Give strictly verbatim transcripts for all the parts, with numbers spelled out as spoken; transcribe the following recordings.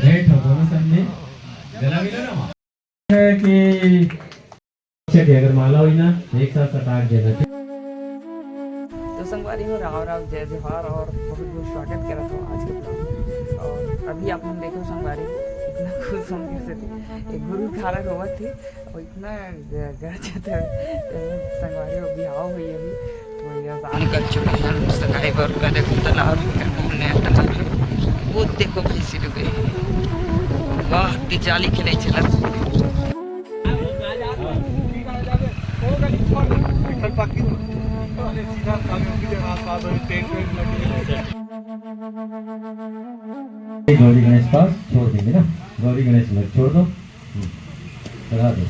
हे ठो दोनों संगी, गला मिलो ना माँ। है कि अच्छा, कि अगर माला होई ना, एक साथ सटाक देना। तो संगवारी हो, राम राम, जय जोहार और बहुत बहुत स्वागत करत हो आज के vlog में। और अभी आप मन देखो संगवारी, इतना खुश होंगे से थे, एक गुरु खारा रोवत थे और इतना ग-, गरजत है। संगवारी हो, बिहाव हुई अभी, तो ये आन कर चुके हैं सगाई बर का। देखो तालाब है, नया तालाब है। वो देखो भैंसी लोग गई। वाह, ती जाली के नहीं चला। गौरी गणेश पास छोड़ देंगे ना, गौरी गणेश में छोड़ दो। हम्म, चढ़ा दो।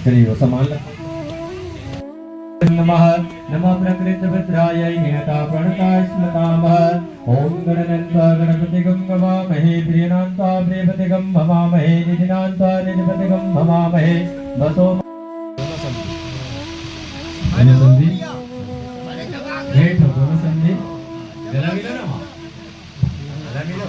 चलिए, वो सामान ला। नमः, नमः प्रकृत पुत्राय निहता प्रणता स्मतामः। ओम गणनन्वा गणपतिगं भवामहे, प्रियनान्वा प्रियपतिगं भवामहे, निधिनान्वा निधिपतिगं भवामहे। बसो। दोनों संधि। हे ठो दोनों संधि। गला मिलो ना माँ। गला मिलो।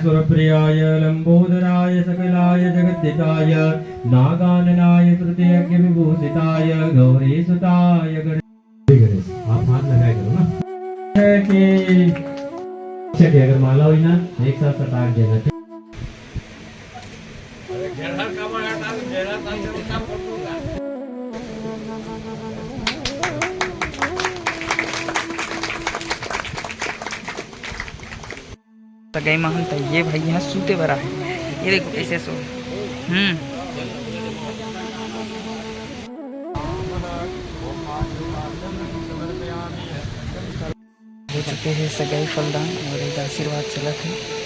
सुरप्रियाय लंबोदराय सकलाय जगद्धिताय नागाननाय श्रुति यज्ञ विभूषिताय गौरी सुताय गण गणेश, आप हाथ लगाए करो ना। है कि अच्छा, कि अगर माला हुई ना, एक साथ सटाक देना। सगाई महंत ये भाई यहाँ सूते बर आहे। ये देखो कैसे सो। हम्म। हो चुके हैं सगाई फलदान और एक आशीर्वाद चलत है।